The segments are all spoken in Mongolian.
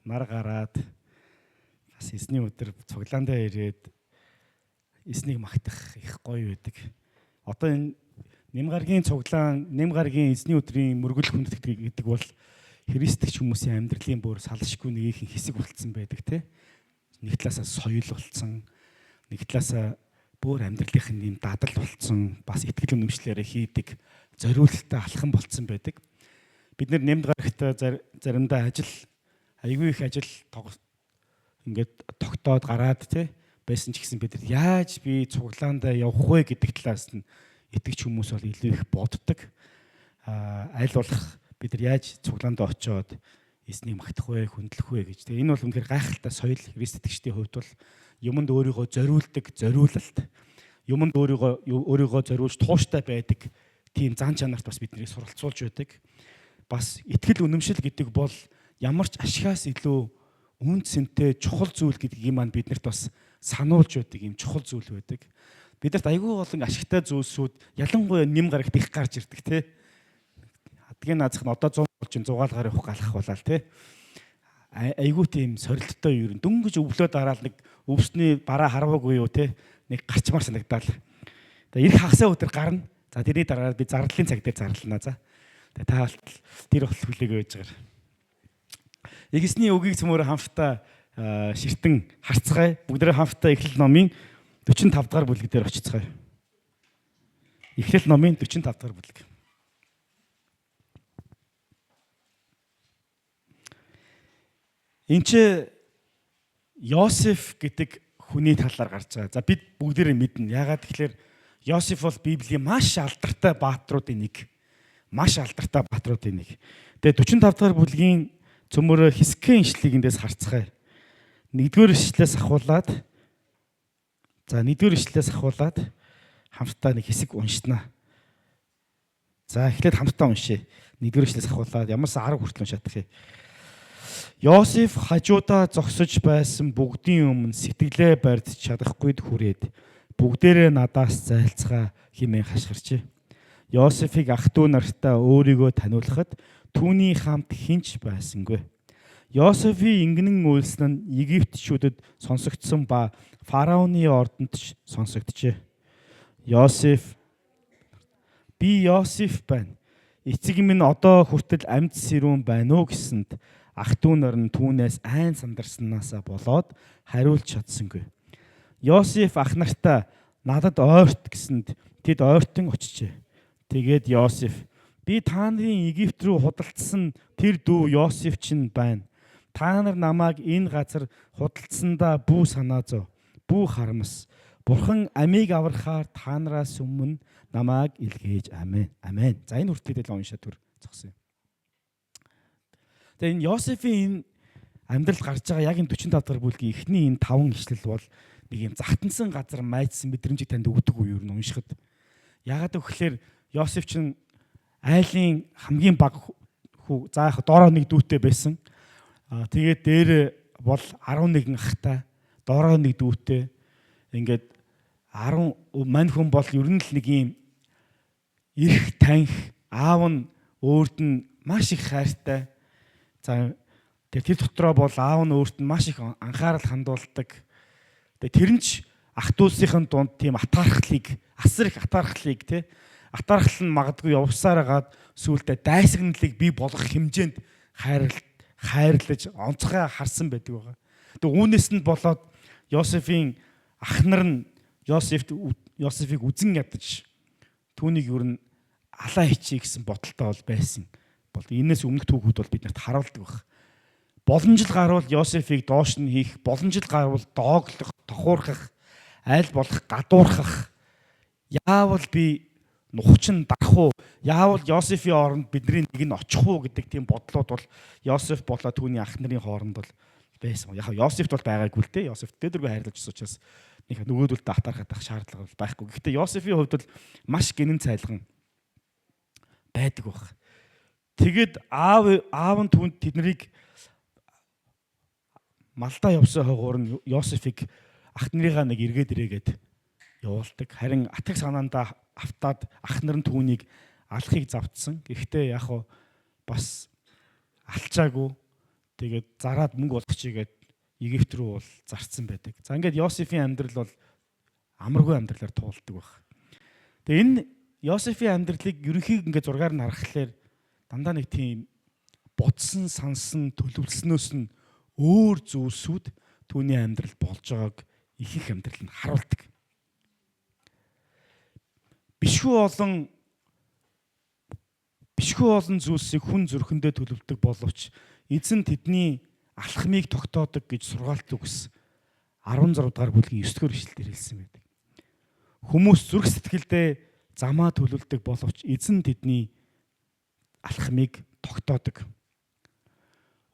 Нар гараад бас эзний өдөр цуглаандаа ирээд эзнийг магтах их гоё байдаг. Одоо энэ Нэм гаргийн цуглаан, нэм гаргийн эзний өдрийн мөргөл хүндэтгэдэг гэдэг бол христэгч хүмүүсийн амьдралын бүр салшгүй нэгэн хэсэг болцсон байдаг те. Нэг талаасаа соёл болцсон, нэг талаасаа бүр амьдралынх нь юм дадал болцсон, бас итгэл үнэмшлээрээ хийдэг зориулттай алхам болцсон байдаг. Бид нэмд гарагт заримдаа ажил айгүй их ажил ингээд тогтоод гараад те байсан ч гэсэн бид нар яаж би цуглаандаа явах вэ гэдэг талаас нь итгэж хүмүүс бол илүү их боддог. Аль болох бид нар яаж цуглаандаа очиод эзнийг магтах вэ, хүндлэх вэ гэж. Тэгээ энэ бол үнэхээр гайхалтай соёл Христ итгэгчдийн хувьд бол юмд өөрийгөө зориулдаг, зориулалт. Юмд өөрийгөө зориулж тууштай байдаг тийм зан чанарт бас биднийг суралцуулж байдаг. Бас итгэл үнэмшил гэдэг бол ямар ч ашигаас илүү үн цэнтэй чухал зүйл гэдгийг маань биднэрт бас сануулж байдаг юм чухал зүйл байдаг. Бидэрт айгүй болон ашигтай зүйлсүүд ялангуяа нэм гарагт их гарч ирдэг те. Хадгийн наазах нь одоо 100 болж зугаалгаар явах галах болаа л те. Айгүй тийм сорилттой ер нь дөнгөж өвлөө дараал нэг өвсний бараа харваагүй юу те. Нэг гарчмаар санагдаал. Тэгээ ирэх хагасаа өдөр гарна. За тэрний дараа би зарлалын цаг дээр зарлана за. Тэгээ та болтол тэр болтол хүлээгээ байж байгаа. Эгсний үгийг цөмөр хамтдаа ширтэн харцгаая. Бүгдээ хамтдаа Эхлэл номын 45 дахь бүлэг дээр очицгаая. Эхлэл номын 45 дахь бүлэг. Энд чи Йосеф гэдэг хүний талаар гарч байгаа. За бид бүгдээрээ мэднэ. Яагаад тэгэхээр Йосеф бол Библийн маш алдартай баатруудын нэг. Маш алдартай баатруудын нэг. Тэгээ 45 дахь бүлгийн цөмөрөө хэсгэн ишлэгийг эндээс харцгаая. 1-р ишлээс ахуулаад за 1-р ишлээс ахуулаад хамтдаа нэг хэсэг уншнаа. За эхлээд хамтдаа уншъя. 1-р ишлээс ахуулаад ямарс 10 хүртэл уншаадах юм. Йосеф хажуудаа зогсож байсан бүгдийн өмнө сэтгэлээ барьж чадахгүйд хүрээд бүгдээрээ надаас зайлцгаа хэмээн хашгирчээ. Йосефийг ах トゥ нартаа өөрийгөө таниулахад түүний хамт хинч байсангүй. Йосефийн ингэнэн үйлсэн нь Египтчүүдэд сонсогдсон ба фараоны ордонд ч сонсогджээ. Йосеф би Йосеф байна. Эцэг минь одоо хүртэл амьд сэрүүн байна уу гэсэнд ах トゥ нар нь түүнээс айн сандарснаасаа болоод хариулж чадсангүй. Йосеф ах нартаа надад ойрт гэсэнд тэд ойртон очжээ. Тэгээд Йосеф би та нарын Египт рүү худалдсан тэр дүү Йосеф чинь байна. Та нар намайг энэ газар худалдсандаа бүү санаа зов, бүү харамс. Бурхан амийг аврахаар та нараас өмнө намайг илгээж амен. Амен. За энэ хүртэл л уншаад түр зогсъё. Тэгээ энэ Йосефийн энэ амьдралд гарч байгаа яг энэ 45 дахь бүлгийн эхний энэ 5 ишлэл бол нэг юм загтансан газар майдсан мэдрэмжийг танд өгдөг үү ер нь уншихад. Яагаад гэвэл Йосеф чинь айлын хамгийн бага хүү за яг доороо нэг дүүтэй байсан. Тэгээд дээр бол 11 ахтай, доороо нэг дүүтэй. Ингээд 10 мань хүн бол ер нь л нэг юм эрх танх аав нь өөрт нь маш их хайртай. За тэр дотроо бол аав нь өөрт нь маш их анхаарал хандуулдаг. Тэгээ тэр нь ч ах дүүсийнхэн дунд тийм атаархлыг, асар их атаархлыг те атаархал нь магадгүй явсаар хагаад сүүлдээ дайсагналыг бий болгох хэмжээнд хайрлаж онцгой харсан байдаг байгаа. Тэгээ үүнээс нь болоод Йосефийн ах нар нь Йосефийг үзен ядаж түүнийг ер нь алаа хийчихье гэсэн бодолтой бол байсан. Бол энэс өмнөх түүхүүд бол биднэрт харуулдаг баг. Боломжил гарвал Йосефийг доош нь хийх, боломжил гарвал дооглох, тохуурхах, аль болох гадуурхах. Яавал би нухчин дарах уу? Яавал Йосефийн оронд бидний нэг нь очих уу гэдэг тийм бодлууд бол Йосеф болоо түүний ах нарын хооронд бол байсан. Яг Йосефт бол байгаагүй л дээ. Йосеф дээдэргүй хайрлаж ирсэн учраас нэг нөгөөдөлдөө атаархах ах шаардлага бол байхгүй. Гэхдээ Йосефийн хувьд бол маш гинэн цайлган байдаг баг. Тэгээд аав нь түүнд тэднийг малдаа явсан хойгуур нь Йосефийг ах нарыгаа нэг эргээд ирээгээд явуулдаг. Харин атг санаандаа автаад ах нар нь түүнийг алахыг завтсан. Гэхдээ яг хуу бас алчаагүй. Тэгээд зараад мөнгө олгочихъя гээд Египт рүү бол зарцсан байдаг. За ингээд Йосефийн амьдрал бол амаргүй амьдралаар туулдаг байх. Тэгээ энэ Йосефийн амьдралыг ерөнхийг ингээд зургаар нь харахаар дандаа нэг тийм бодсон, сансан, төлөвлөснөөс нь өөр зүйлсүүд түүний амьдралд болж байгааг ихэнх амьдрал нь харуулдаг. Бишгүй олон зүйлсийг хүн зүрхэндээ төлөвлөдөг боловч эзэн тэдний алхмыг тогтоодог гэж сургаалт үгс 16 дугаар бүлгийн 9 дугаар ишлэлээр хэлсэн байдаг. Хүмүүс зүрх сэтгэлдээ замаа төлөвлөдөг боловч эзэн тэдний алхмыг тогтоодог.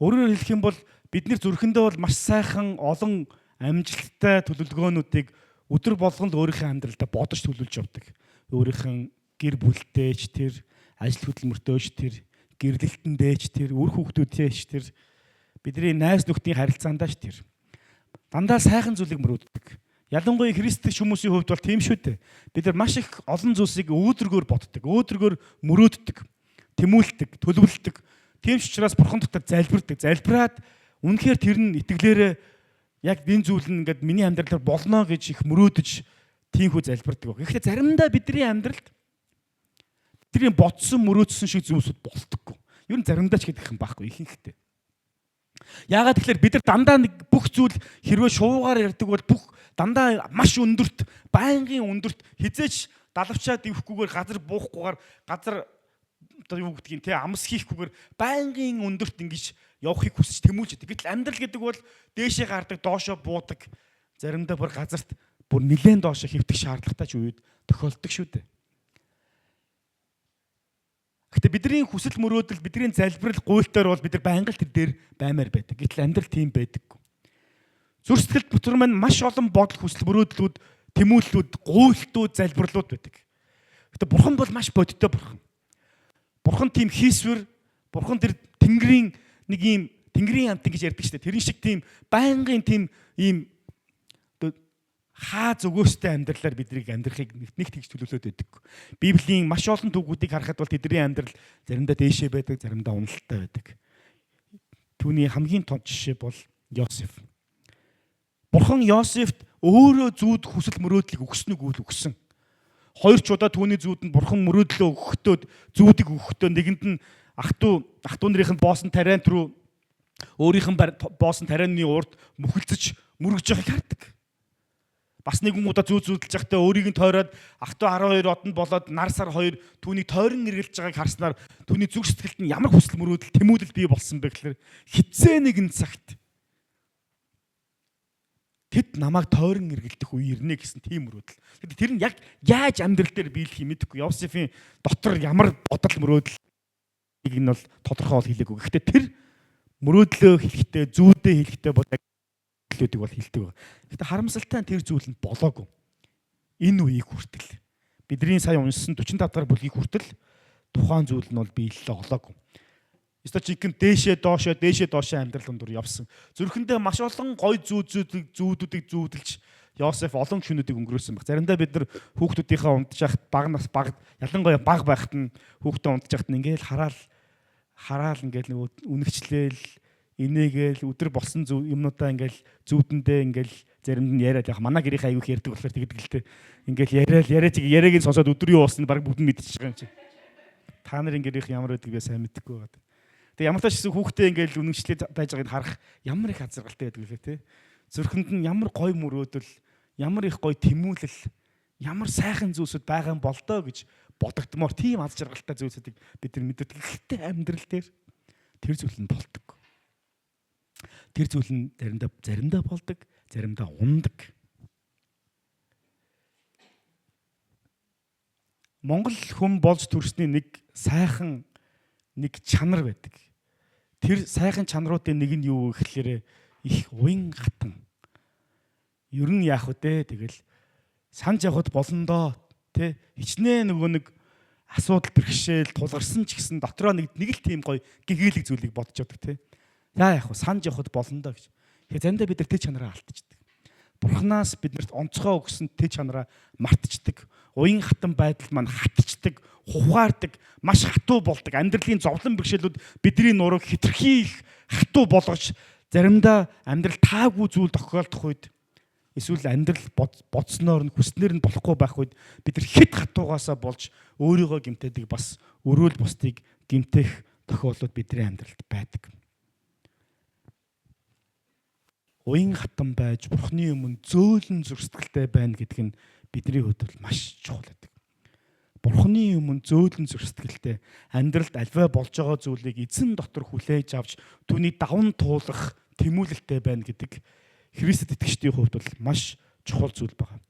Өөрөөр хэлэх юм бол бид нэр зүрхэндээ бол маш сайхан олон амжилттай төлөвлөгөөнүүдийг өдөр болгон л өөрийнхөө амьдралдаа бодож төлөвлөж явдаг. Өөрийнх нь гэр бүлтэй ч тэр, ажил хөдөлмөртөө ч тэр, гэрлэлтэндээ ч тэр, үр хүүхдүүдтэй ч тэр, бидний найз нөхдийн харилцаандаа ч тэр. Дандаа сайхан зүйлийг мөрөөддөг. Ялангуяа христч хүмүүсийн хувьд бол тийм шүү дээ. Бид нар маш их олон зүйлсийг өөдрөгөөр боддог, өөдрөгөөр мөрөөддөг, тэмүүлдэг, төлөвлөдөг. Тийм ч учраас бурхан дотор залбирдаг. Залбираад үнэхээр тэр нь итгэлээрээ яг энэ зүйл нь ингээд миний амьдралаар болно гэж их мөрөөдөж тийхүү залбирдаг. Гэхдээ заримдаа бидний амьдралд бидний бодсон мөрөөдсөн шиг зүйлсүүд болдоггүй. Ер нь заримдаа ч гэдэг юм байхгүй ихэнхдээ. Яагаад тэгэхээр бид нар дандаа нэг бүх зүйл хэрвээ шуугаар ярьдаг бол бүх дандаа маш өндөрт, байнгын өндөрт хизээч далавчаа дэвхгүйгээр газар буухгүйгээр газар одоо юу гэдгийг те амс хийхгүйгээр байнгын өндөрт ингэж явахыг хүсэж тэмүүлж байдаг. Гэтэл амьдрал гэдэг бол дээшээ гардаг, доошоо буудаг. Заримдаа бүр газарт бүр нилээн доошоо хэвтэх шаардлагатай ч үед тохиолддог шүү дээ. Гэтэ бидний хүсэл мөрөөдөл, бидний залбирал, гуйлтаар бол бид нар байнга л тэр дээр баймаар байдаг. Гэтэл амьдрал тийм байдаггүй. Зүрх сэтгэл дотор маань маш олон бодол, хүсэл, мөрөөдлүүд, тэмүүллүүд, гуйлтууд, залбирлууд байдаг. Гэтэ бурхан бол маш бодиттой бурхан. Бурхан тийм хийсвэр, бурхан тэр тэнгэрийн нэг ийм тэнгэрийн амтан гэж ярьдаг шүү дээ. Тэрэн шиг тийм байнгын тийм ийм хаа зүгөөстэй амьдралаар биднийг амьдрахыг нэг тэгж төлөвлөд байдаг. Библийн маш олон түүхүүдийг харахад бол тэдний амьдрал заримдаа дээшээ байдаг, заримдаа уналттай байдаг. Түүний хамгийн том жишээ бол Йосеф. Бурхан Йосефт өөрөө зүүд хүсэл мөрөөдлийг өгсөн үгүй л өгсөн. Хоёр ч удаа түүний зүүдэнд бурхан мөрөөдлөө өгөхдөө зүүдийг өгөхдөө нэгэнд нь ах トゥ нарынх нь боосон тариан руу өөрийнх нь боосон тарианы урд мөхөлцөж мөргөж байгааг хардаг. Бас нэгэн удаа зүүд зүүдэлж байхдаа өөрийг нь тойроод ах トゥ 12 одонд болоод нар сар 2 түүнийг тойрон эргэлж байгааг харснаар түүний зүрх сэтгэлд нь ямар хүсэл мөрөөдөл тэмүүлэл бий болсон бэ гэхээр хизээ нэгэн цагт тэд намайг тойрон эргэлдэх үе ирнэ гэсэн тийм мөрөөдөл. Тэгэхдээ тэр нь яг яаж амьдрал дээр биелэх юм мэдэхгүй. Йосефийн дотор ямар бодол мөрөөдлийг нь бол тодорхой бол хэлээгүй. Гэхдээ тэр мөрөөдлөө хэлэхдээ, зүүдээ хэлэхдээ бол зүйлүүдийг бол хэлдэг баг. Гэхдээ харамсалтай нь тэр зүйл нь болоогүй. Энэ үеийг хүртэл бидний сая уншсан 45 дахь бүлгийг хүртэл тухайн зүйл нь бол биелэлээ олоогүй. Ёстой жинхэнэ дээшээ доошоо дээшээ доошоо амьдрал өндөр явсан. Зүрхэндээ маш олон гой зүүдүүдийг зүүдэлж Йосеф олон шөнүүдийг өнгөрөөсөн баг. Заримдаа бид нар хүүхдүүдийнхээ унтж яхад баг нас баг ялангуяа баг байхад нь хүүхдээ унтж яхад нь ингээл хараал ингээл нэг үнэгчлээл инээгээл өдөр болсон юмнуудаа ингээл зүүдэндээ ингээл заримд нь яриад яг манай гэрийнхээ аягүй их ярьдаг болохоор тэгдэг л те. Ингээл яриад яриад яриаг нь сонсоод өдөр юу болсон баг бүгд нь мэдчихэж байгаа юм чи. Та нарын гэрийнх ямар байдаг бэ сайн мэдэхгүй байгаа. Тэгээ ямар тач гэсэн хүүхдээ ингээл үнэмшлээ байж байгааг харах ямар их азаргалтай байдаг лээ те. Зүрхэнд нь ямар гой мөрөөдөл, ямар их гой тэмүүлэл, ямар сайхан зүйлсүүд байгаа юм болдоо гэж бодогдмоор тийм аз жаргалтай зүйлсүүдийг бид нар мэддэг. Гэхдээ амьдрал дээр тэр зүйл нь болдог. Тэр зүйл нь заримдаа болдог, заримдаа ундаг. Монгол хүн болж төрсний нэг сайхан нэг чанар байдаг. Тэр сайхан чанаруудын нэг нь юу вэ гэхлээр их уян хатан. Ер нь яах вэ те тэгэл санаж явхад болно доо те хичнээн нөгөө нэг асуудал бэрхшээл тулгарсан ч гэсэн дотроо нэг л тийм гоё гэгээлэг зүйлийг бодож явдаг те. За яах вэ санаж явхад болно доо гэж. Тэгэхээр заримдаа бид нар тэр чанараа алдчихдаг. Бурханаас биднэрт онцгой өгсөн тэр чанараа мартчихдаг. Уян хатан байдал маань хатчихдаг, хувхаардаг, маш хатуу болдог. Амьдралын зовлон бэрхшээлүүд бидний нурууг хитрхи их хатуу болгож заримдаа амьдрал таагүй зүйл тохиолдох үед эсвэл амьдрал бодсноор нь хүснээр нь болохгүй байх үед бид нар хэд хатуугаасаа болж өөрийгөө гэмтээдэг, бас өрөөл бусдыг гэмтэх тохиолдлууд бидний амьдралд байдаг. Уян хатан байж Бурхны өмнө зөөлөн зүрх сэтгэлтэй байна гэдэг нь бидний хувьд бол маш чухал байдаг. Бурхны өмнө зөөлөн зүрх сэтгэлтэй амьдралд альваа болж байгаа зүйлийг эзэн дотор хүлээж авч түүний даван туулах тэмүүлэлтэй байна гэдэг Христэд итгэгчдийн хувьд бол маш чухал зүйл байна.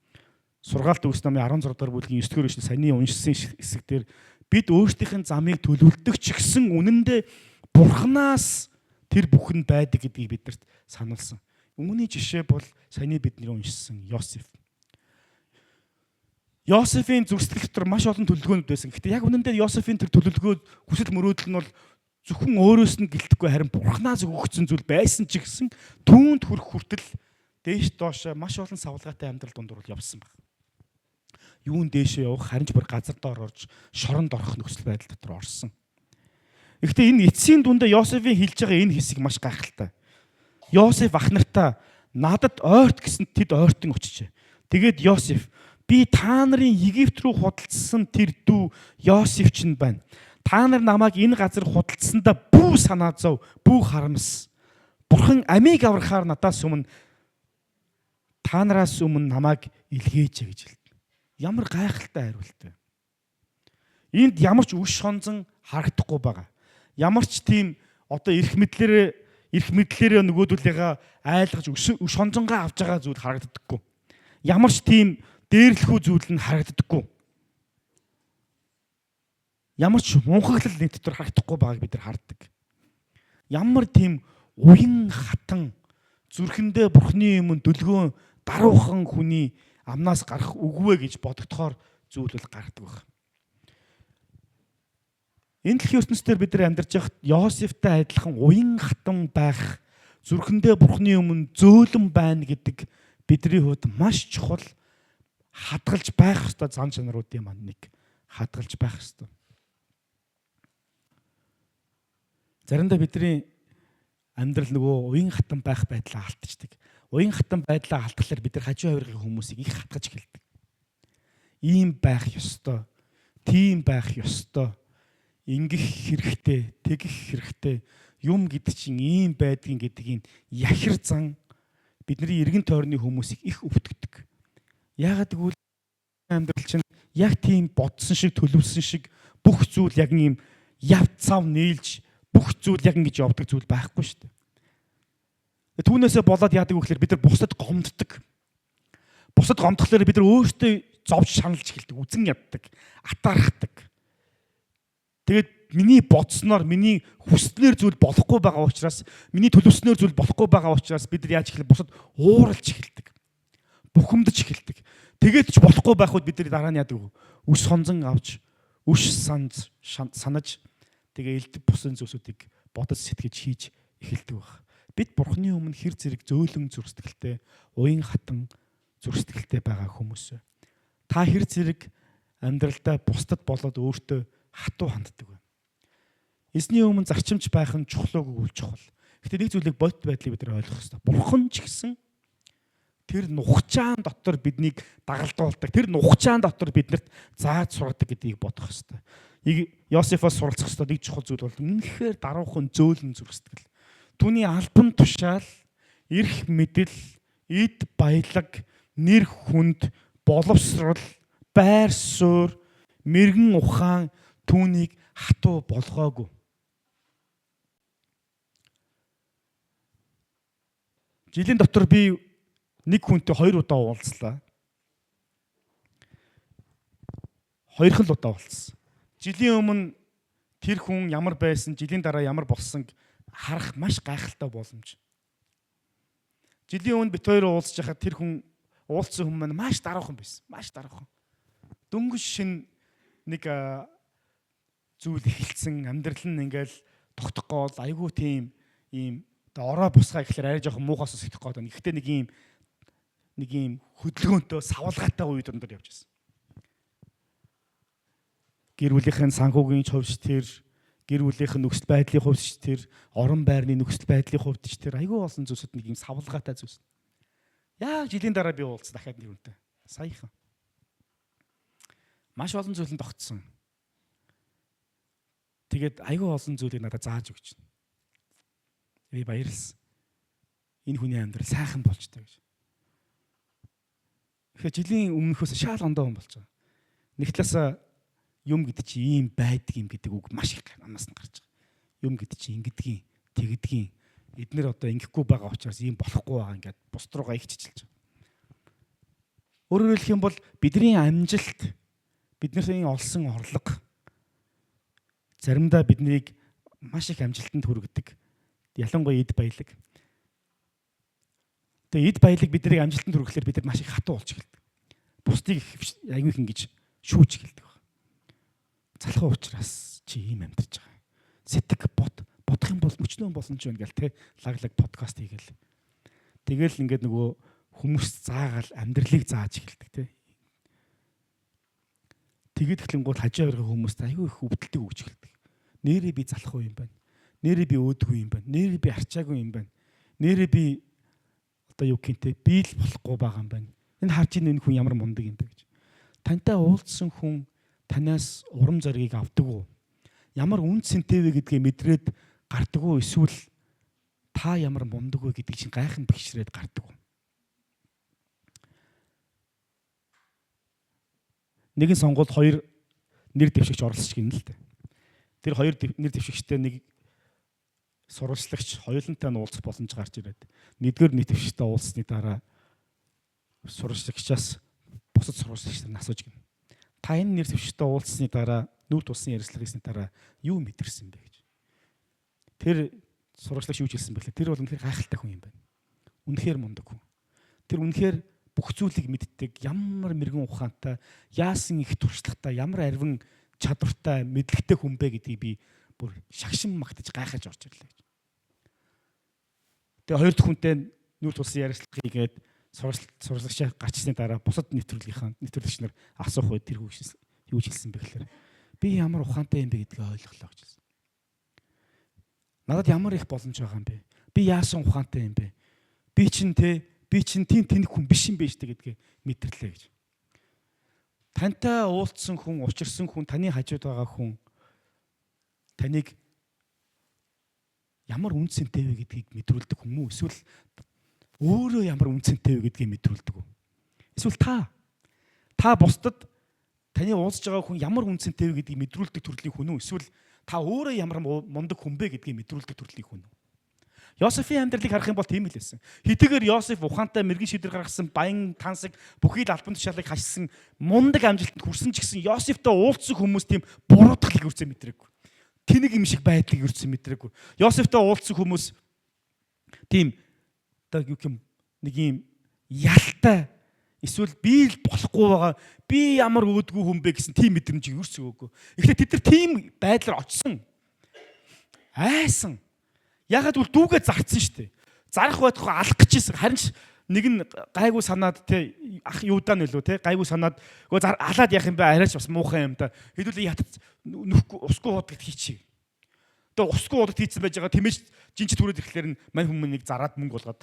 Сургаалт өгс номын 16 дугаар бүлгийн 9 дугаар эшлэл саяны уншсан хэсэг дээр бид өөрсдийнх нь замыг төлөвлөдөг ч гэсэн үнэндээ Бурханаас тэр бүхэн байдаг гэдгийг биднэрт сануулсан. Үүний жишээ бол саяны бидний уншсан Йосеф. Йосефийн зүрх сэтгэл дотор маш олон төлөвлөгөөнүүд байсан. Гэхдээ яг үнэндээ Йосефийн тэр төлөвлөгөө, хүсэл мөрөөдөл нь бол зөвхөн өөрөөс нь гэлтэхгүй, харин Бурханаас өгөгдсөн зүйл байсан ч гэсэн түүнд хүрэх хүртэл дээш доош маш олон савлгаатай амьдрал дундуур явсан баг. Юун дээшээ явах, харин ч бүр газар доор орж шоронд орох нөхцөл байдал дотор орсон. Гэхдээ энэ эцсийн дүндээ Йосефийн хэлж байгаа энэ хэсэг маш гайхалтай. Йосеф ах нартаа надад ойрт гэсэн тэд ойртон очижээ. Тэгээд Йосеф би та нарын Египт рүү худалдсан тэр дүү Йосеф чинь байна. Та нар намайг энэ газар худалдсандаа бүү санаа зов, бүү харамс. Бурхан амийг аврахаар надаас өмнө та нараас өмнө намайг илгээжээ гэж хэлдэг. Ямар гайхалтай хариулт вэ? Энд ямар ч үш хонзон харагдахгүй байгаа. Ямар ч тийм одоо эрх мэдлээрээ нөгөөдүүлээгээ айлгаж үш хонзонгаа авч байгаа зүйл харагддаггүй. Ямар ч тийм дээрлэхүү зүйл нь харагддаггүй. Ямар ч мунхаглал нэг дотор харагдахгүй байгааг бид нар хардаг. Ямар тийм уян хатан зүрхэндээ Бурхны өмнө дөлгөөн даруухан хүний амнаас гарах үгвэ гэж бодогдохоор зүйл бол гаргадаг байх. Энэ дэлхийн ертөнцийн бид нар амьдарч байхад Йосефтэй адилхан уян хатан байх, зүрхэндээ Бурхны өмнө зөөлөн байна гэдэг бидний хувьд маш чухал хадгалж байх ёстой зан чанаруудын маань нэг хадгалж байх ёстой. Заримдаа бидний амьдрал нөгөө уян хатан байх байдлаа алдчихдаг. Уян хатан байдлаа алдахлаар бид нар хажуу хавиргын хүмүүсийг их хатгаж эхэлдэг. Ийм байх ёстой, тийм байх ёстой, ингэх хэрэгтэй, тэгэх хэрэгтэй, юм гэдэг чинь ийм байдгийн гэдгийг яхир зан бидний эргэн тойрны хүмүүсийг их өвтгдөг. Яагаад гэвэл амьдрал чинь яг тийм бодсон шиг, төлөвлөсөн шиг бүх зүйл яг ийм яв цав нийлж бүх зүйл яг ингэж явдаг зүйл байхгүй шүү дээ. Түүнээсээ болоод яадаг вэ гэхээр бид нар бусдад гомддог. Бусдад гомдохлоор бид нар өөрсдөө зовж шаналж эхэлдэг, үзэн яддаг, атаархдаг. Тэгээд миний бодсноор, миний хүснээр зүйл болохгүй байгаа учраас, миний төлөвснөөр зүйл болохгүй байгаа учраас бид нар яаж эхлэх бусад ууралж эхэлдэг. Бухимдаж эхэлдэг. Тэгээд ч болохгүй байх үед бид нар дараа нь яадаг вэ? Үс хонзон авч, өш санаж тэгээ элдв бусын зүйлсүүдийг бодож сэтгэж хийж эхэлдэг байх. Бид Бурхны өмнө хэр зэрэг зөөлөн зүрх сэтгэлтэй, уян хатан зүрх сэтгэлтэй байгаа хүмүүс. Та хэр зэрэг амьдралдаа бусдад болоод өөртөө хатуу ханддаг вэ? Эзний өмнө зарчимч байх нь чухал уу гэвэл чухал. Гэхдээ нэг зүйлийг бодит байдлыг бид нар ойлгох ёстой. Бурхан ч гэсэн тэр нухчаан дотор биднийг дагалдуулдаг. Тэр нухчаан дотор биднэрт зааж сургадаг гэдгийг бодох ёстой. Йосефоос суралцах ёстой нэг чухал зүйл бол үнэхээр даруухан зөөлөн зүрх сэтгэл. Түүний албан тушаал, эрх мэдэл, эд баялаг, нэр хүнд, боловсрол, байр суурь, мэрэгэн ухаан түүнийг хатуу болгоогүй. Жилийн дотор би нэг хүнтэй 2 удаа уулзлаа. 2 л удаа уулзсан. Жилийн өмнө тэр хүн ямар байсан, жилийн дараа ямар болсон харах маш гайхалтай боломж. Жилийн өмнө бит хоёр уулзж байхад тэр хүн уулзсан хүн маань маш даруухан байсан. Маш даруухан. Дөнгөж шин нэг зүйл эхэлсэн, амьдрал нь ингээл тогтохгүй бол айгүй тийм ийм одоо ороо бусгаа гэхлээр арай жоохон муухай сонсогдох гээд байна. Гэхдээ нэг ийм хөдөлгөөнтэй савлгаатай үе дундаар явж байсан. Гэр бүлийнхэн санхүүгийн хувьд тэр Гэр бүлийнх нь нөхцөл байдлын хувьд ч тэр, орон байрны нөхцөл байдлын хувьд ч тэр айгүй олон зүйлсүүд нэг юм савлгаатай зүйлс. Яг жилийн дараа би уулзсан дахиад нэг хүнтэй. Саяхан. Маш олон зүйл нь тогтсон. Тэгээд айгүй олон зүйлийг надад зааж өгч байна. Би баярлсан. Энэ хүний амьдрал сайхан болж таа гэж. Тэгэхээр жилийн өмнөхөөс шал ондоо хүн болж байгаа. Нэг талаасаа юм гэдэг чи ийм байдаг юм гэдэг үг маш их амнаас нь гарч байгаа. Юм гэдэг чи ингэдгийн, тэгдгийн. Эднэр одоо ингэхгүй байгаа учраас ийм болохгүй байгаа ингээд бус руугаа их чижилж байгаа. Өөрөөр хэлэх юм бол бидний амжилт, бидний олсон орлого заримдаа биднийг маш их амжилтанд хүргэдэг. Ялангуяа эд баялаг. Тэгээ эд баялаг биднийг амжилтанд хүргэхлээр бид нар маш их хатуу болж эхэлдэг. Бусдыг аягүй их ингэж шүүж эхэлдэг. Залхуу учраас чи ийм амьдарч байгаа. Сэтгэ бод бодох юм бол мөчнөө болно ч байна гэл те лаг подкаст хийгээл. Тэгэл ингээд нөгөө хүмүүс заагаал амьдралыг зааж эхэлдэг те. Тэгээд эхлэнгуут хажуу авиргын хүмүүст айгүй их өвдөлтийг өгч эхэлдэг. Нэрээ би залхуу юм байна. Нэрээ би өөдгүй юм байна. Нэрээ би арчаагүй юм байна. Нэрээ би одоо юу гинтэй би л болохгүй байгаа юм байна. Энэ харж ийн энэ хүн ямар мундаг юм бэ гэж. Тантай уулзсан хүн танаас урам зоригийг авдаг уу? Ямар үн цэнтэй вэ гэдгээ мэдрээд гардаг уу? Эсвэл та ямар мундаг вэ гэдгийг чинь гайхан бэхжрээд гардаг уу? Нэгэн сонгуульд хоёр нэр дэвшигч оролцож гинэ л дээ. Тэр хоёр нэр дэвшигчтэй нэг сурвалжлагч хоёулантай нь уулзах боломж гарч ирээд нэгдүгээр нэр дэвшигчтэй уулзсны дараа сурвалжлагчаас бусад сурвалжлагч нар асууж гинэ. Та энэ нэр дэвшигчтэй уулзсны дараа нүүр тулсан ярилцлага хийсний дараа юу мэдэрсэн бэ гэж. Тэр сурвалжлагч юу ч хэлсэн бэлээ. Тэр бол үнэхээр гайхалтай хүн юм байна. Үнэхээр мундаг хүн. Тэр үнэхээр бүх зүйлийг мэддэг, ямар мэрэгэн ухаантай, яасан их туршлагатай, ямар арвин чадвартай, мэдлэгтэй хүн бэ гэдгийг би бүр шагшин магтаж гайхаж орж ирлээ гэж. Тэгээ хоёр дахь хүнтэй нүүр тулсан ярилцлага хийгээд сурвалжлагчаа гарчсны дараа бусад нэвтрүүлгийнхаа нэвтрүүлэгч нар асуух үед тэр хүүшээс юу ч хэлсэн бэ гэхээр би ямар ухаантай юм бэ гэдгийг ойлголоо гэж хэлсэн. Надад ямар их боломж байгаа юм бэ? Би яасан ухаантай юм бэ? Би чинь тийм тэнэг хүн биш юм бэ штэ гэдгээ мэдэрлээ гэж. Тантай уулзсан хүн, учирсан хүн, таны хажууд байгаа хүн таныг ямар үн цэнтэй вэ гэдгийг мэдрүүлдэг хүн үү? Эсвэл өөрөө ямар үн цэнтэй вэ гэдгийг мэдрүүлдэг үү? Эсвэл та бусдад таны уулзж байгаа хүн ямар үн цэнтэй вэ гэдгийг мэдрүүлдэг төрлийн хүн үү? Эсвэл та өөрөө ямар мундаг хүн бэ гэдгийг мэдрүүлдэг төрлийн хүн үү? Йосефийн амьдралыг харах юм бол тийм л байсан. Хэдийгээр Йосеф ухаантай мэрэгэн шийдвэр гаргасан, баян тансаг бүхий л албан тушаалыг хашсан мундаг амжилтанд хүрсэн ч гэсэн Йосефтэй уулзсан хүмүүс тийм буруутгалыг өрцөө мэдрээгүй. Тэнэг юм шиг байдлыг өрцөө мэдрээгүй. Йосефтэй уулзсан хүмүүс тийм одоо юу юм нэг юм ялтай эсвэл би л болохгүй байгаа, би ямар өөдгүү хүн бэ гэсэн тийм мэдрэмжийг өрц өгөөгүй. Эхлээд тэд нар тийм байдлаар очсон. Айсан. Ягаад гэвэл дүүгээ зарцсан шүү дээ. Зарах байтугай алах гэж ирсэн. Харин ч нэг нь гайгүй санаад те ах юудаа нөлөө те гайгүй санаад үгүй алаад яах юм бэ, арайч бас муухай юм да. Хэдүүлээ ятад нөхгүй усгүй хуудагт хийчихье. Тэгээ усгүй хуудагт хийцэн байж байгаа тэмээж жинчид түрээд ирэхлээр нь мань хүмүүс нэг зараад мөнгө болгоод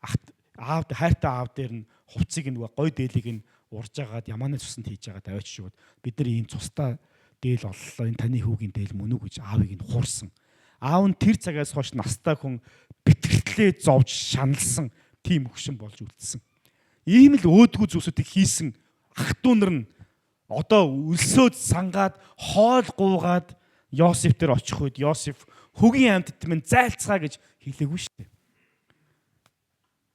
ах аав хайртай аав дээр нь хувцсыг нь гой дээлийг нь урж агаад ямааны цуснд хийж агаад аваач шүүд. Бид нар ийм цустай дээл оллоо, энэ таны хүүгийн дээл мөн үү гэж аавыг нь хуурсан. Аав нь тэр цагаас хойш настай хүн бэтгэлтлээ зовж шаналсан тийм хөгшин болж үлдсэн. Ийм л өөдгүү зүйлсүүдийг хийсэн ах トゥ нар нь одоо өлсөөд сангаад хоол гуугаад Йосеф дээр очих үед Йосеф хөгийн амьтад минь зайлцгаа гэж хэлээгүй шүү дээ.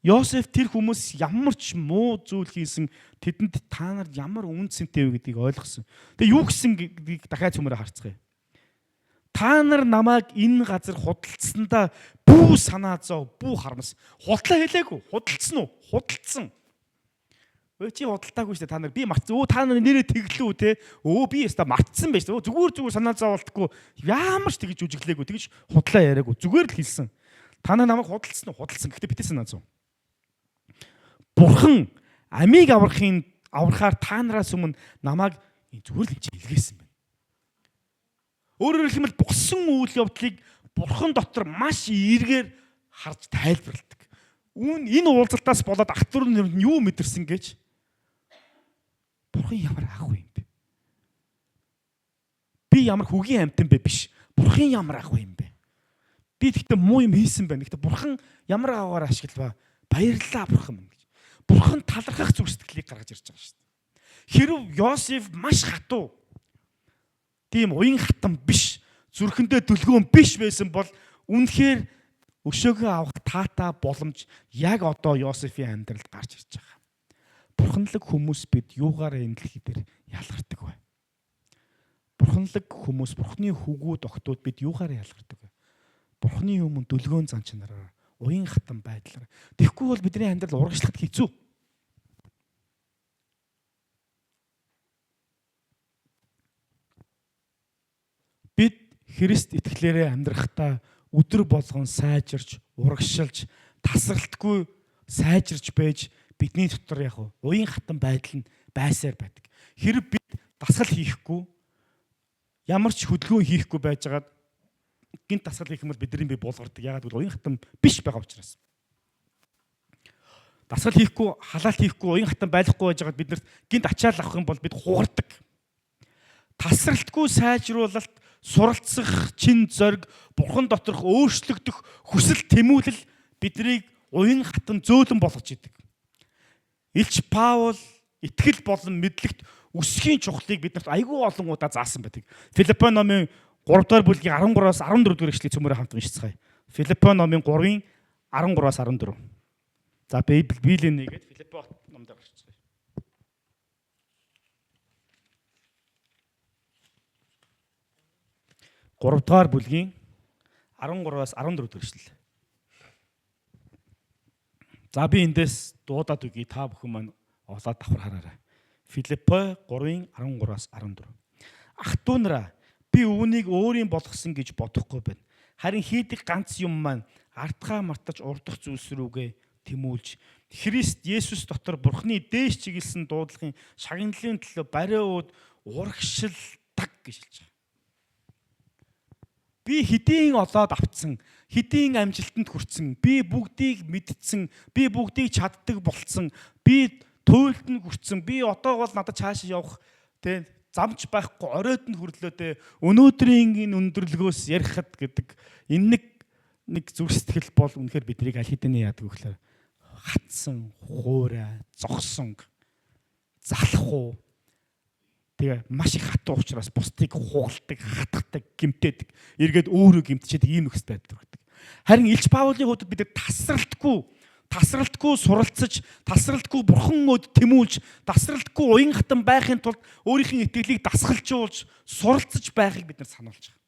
Йосеф тэр хүмүүс ямар ч муу зүйл хийсэн тэдэнд та нар ямар үн цэнтэй вэ гэдгийг ойлгосон. Тэгээ юу гэсэн гэдгийг дахиад цөмөрө харцгаая. Та нар намайг энэ газар худалдсандаа бүү санаа зов, бүү харамс. Худлаа хэлээгүй. Худалдсан уу? Худалдсан. Өө чи худалдаагүй шүү дээ та нар. Би мартсан. Өө та нар нэрээ тэглүү те. Өө би яста мартсан байж. Өө зүгээр санаа зоволтгүй. Ямар ч тэгж үжиглээгүй. Тэгж худлаа яриаггүй. Зүгээр л хэлсэн. Та нар намайг худалдсан уу? Худалдсан. Гэхдээ битээ санаа зов. Бурхан амийг аврахаар та нараас өмнө намайг зүгээр л чи илгээсэн байна. Өөрөөр хэлбэл болсон үйл явдлыг Бурхан дотор маш эргээр харж тайлбарладаг. Үүн энэ уулзалтаас болоод ах дүү нь юу мэдэрсэн гэж Бурхан ямар ах вэ юм бэ? Би ямар хөгийн амьтан бэ биш. Бурхан ямар ах вэ юм бэ? Би тэгтээ муу юм хийсэн байна. Тэгтээ Бурхан ямар агаагаар ашиглаваа? Баярлалаа Бурхан минь гэж. Бурхан талархах зүрх сэтгэлийг гаргаж ирж байгаа шүү дээ. Хэрв Йосеф маш хатуу тийм уян хатан биш, зүрхэндээ дүлгөөн биш байсан бол үнэхээр өшөөгөө авах таатай боломж яг одоо Йосефийн амьдралд гарч ирж байгаа. Бурханлаг хүмүүс бид юугаар энэ дэлхий дээр ялгардаг вэ? Бурханлаг хүмүүс, Бурхны хүүгүүд огтуд бид юугаар ялгардаг вэ? Бурхны өмнө дүлгөөн зан чанараар, уян хатан байдлаар. Тэгэхгүй бол бидний амьдрал урагшлахад хэцүү. Бид Христ итгэлээрээ амьдрахдаа өдөр болгон сайжирч, урагшилж, тасралтгүй сайжирч байж бидний дотор яг уян хатан байдал нь байсаар байдаг. Хэрв бид дасгал хийхгүй, ямар ч хөдөлгөөн хийхгүй байжгаад гинт дасгал хийх юм бол бидний бие булгардаг. Яагаад гэвэл уян хатан биш байгаа учраас. Дасгал хийхгүй, халаалт хийхгүй, уян хатан байхгүй байжгаад биднэрт гинт ачаал авах юм бол бид хугардаг. Тасралтгүй сайжруулалт, суралцах чин зориг, бурхан доторх өөрчлөгдөх хүсэл тэмүүлэл биднийг уян хатан зөөлөн болгож идэг. Илч Паул итгэл болон мэдлэгт өсөхийн чухлыг биднэрт айгүй олон удаа заасан байдаг. Филиппо номын 3 дугаар бүлгийн 13-аас 14 дугаар ишлэгийг цөмөрөө хамт уншицгаая. Филиппо номын 3-ын 13-аас 14. За Библийн нэгээд Филиппо номд гарчцгаая. 3 дугаар бүлгийн 13-аас 14 дугаар ишлэл. За би эндээс дуудаад үгүй, та бүхэн маань олоод давхар хараарай. Филиппо 3-ын 13-аас 14. Ах トゥ нараа, би үүнийг өөрийн болгосон гэж бодохгүй байна. Харин хийдэг ганц юм маань ардхаа мартаж урдах зүйлс рүүгээ тэмүүлж Христ Есүс дотор Бурхны дээш чиглэсэн дуудлагын шагналын төлөө бариа ууд урагшилдаг гэж хэлж байгаа. Би хэдийн олоод авцсан, хэдийн амжилтанд хүрсэн, би бүгдийг мэдсэн, би бүгдийг чаддаг болцсон, би туйлд нь хүрсэн, би одоо бол надад цаашаа явах тэ замч байхгүй, оройд нь хүрлөө тэ өнөөдрийн энэ өндөрлгөөс ярихад гэдэг энэ нэг зүрх сэтгэл бол үнэхээр биднийг аль хэдийн яадаг вэ гэхээр хатсан, хуурай, зогсон, залах уу. Тэгээ маш их хатуу учраас бусдыг хугалдаг, хатгадаг, гимтээдэг. Эргээд өөрөө гимтчихэд ийм нөхцөл байдал төрдөг. Харин Илч Паулийн хувьд бид тасралтгүй суралцаж, тасралтгүй бурхан өд тэмүүлж, тасралтгүй уян хатан байхын тулд өөрийнхөө итгэлийг дасгалжуулж, суралцаж байхыг бид нар сануулж байгаа.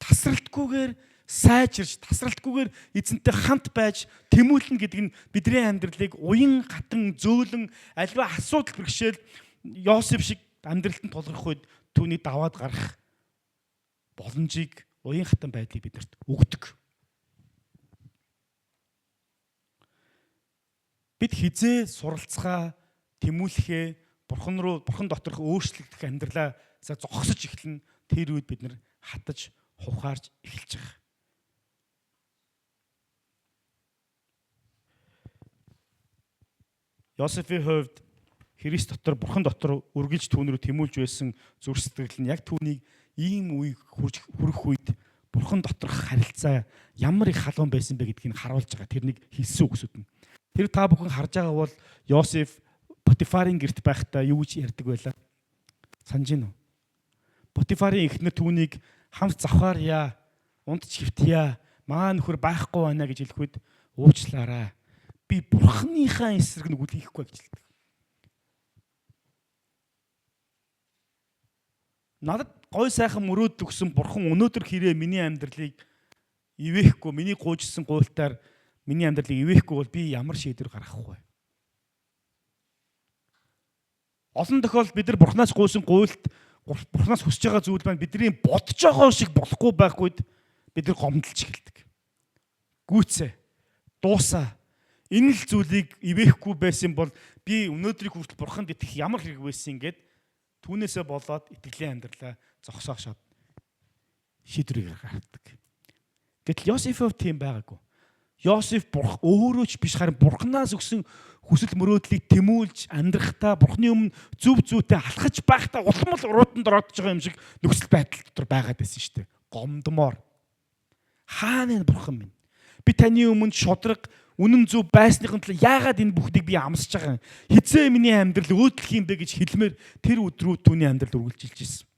Тасралтгүйгээр сайжирч, тасралтгүйгээр эзэнтэй хамт байж тэмүүлнэ гэдэг нь бидний амьдралыг уян хатан зөөлөн альва асуудал бэрхшээл Йосеф шиг амьдралтанд тулгарх үед түүний даваад гарах боломжийг, уян хатан байдлыг биднэрт өгдөг. Бид хизээ суралцгаа, тэмүүлэхээ, бурхан руу, бурхан доторх өөрчлөгдөх амьдралаа зогсож эхэлнэ. Тэр үед бид нар хатаж, ухаарч эхэлж байгаа. Йосефийн хувьд Христ дотор, бурхан дотор үргэлж түүн рүү тэмүүлж байсан зүрх сэтгэл нь яг түүнийг ийм үе хүрэх үед бурхан доторх харилцаа ямар их халуун байсан бэ гэдгийг харуулж байгаа. Тэрнийг хэлсэн үгсүүд нь. Тэр та бүхэн харж байгаа бол Йосеф Потифарын гэрт байхдаа юу гэж ярьдаг байлаа? Санаж гин үү? Потифарын эхнэр түүнийг хамт завхаар яа, унтж хэвтъя, маа нөхөр байхгүй байна гэж хэлэх үед уучлаарай. Би бурханыхаа эсрэг нүгэл хийхгүй гэж хэлдэг. Надад гой сайхан мөрөөдөл өгсөн бурхан өнөөдөр хэрэг миний амьдралыг ивэхгүй, миний гуйжсан гуйлтаар миний амьдралыг ивэхгүй бол би ямар шийдвэр гаргах вэ? Олон тохиолдолд бид нар бурханаас гуйсан гуйлт, бурханаас хүсэж байгаа зүйл маань бидний бодож байгаа шиг болохгүй байх үед бид нар гомдолж эхэлдэг. Гүйцээ, дуусаа. Энэ л зүйлийг ивэхгүй байсан бол би өнөөдрийг хүртэл бурханд итгэх ямар хэрэг байсан ингээд түүнээсээ болоод итгэлийн амьдралаа зогсоох шат шийдвэрийг гаргадаг. Гэтэл Йосеф тийм байгаагүй. Йосеф бурх өөрөө ч биш харин бурхнаас өгсөн хүсэл мөрөөдлийг тэмүүлж амьдрахдаа бурхны өмнө зөв зүйтэй алхаж байхдаа улам л урууданд ороод байгаа юм шиг нөхцөл байдал дотор байгаад байсан шүү дээ. Гомдмоор. Хаана энэ бурхан минь? Би таны өмнө шудраг үнэн зөв байсныхын төлөө яагаад энэ бүхнийг би амсаж байгаа юм? Хизээ миний амьдрал өөдлөх юм бэ гэж хэлмээр тэр өдрүүд түүний амьдрал үргэлжилж ирсэн.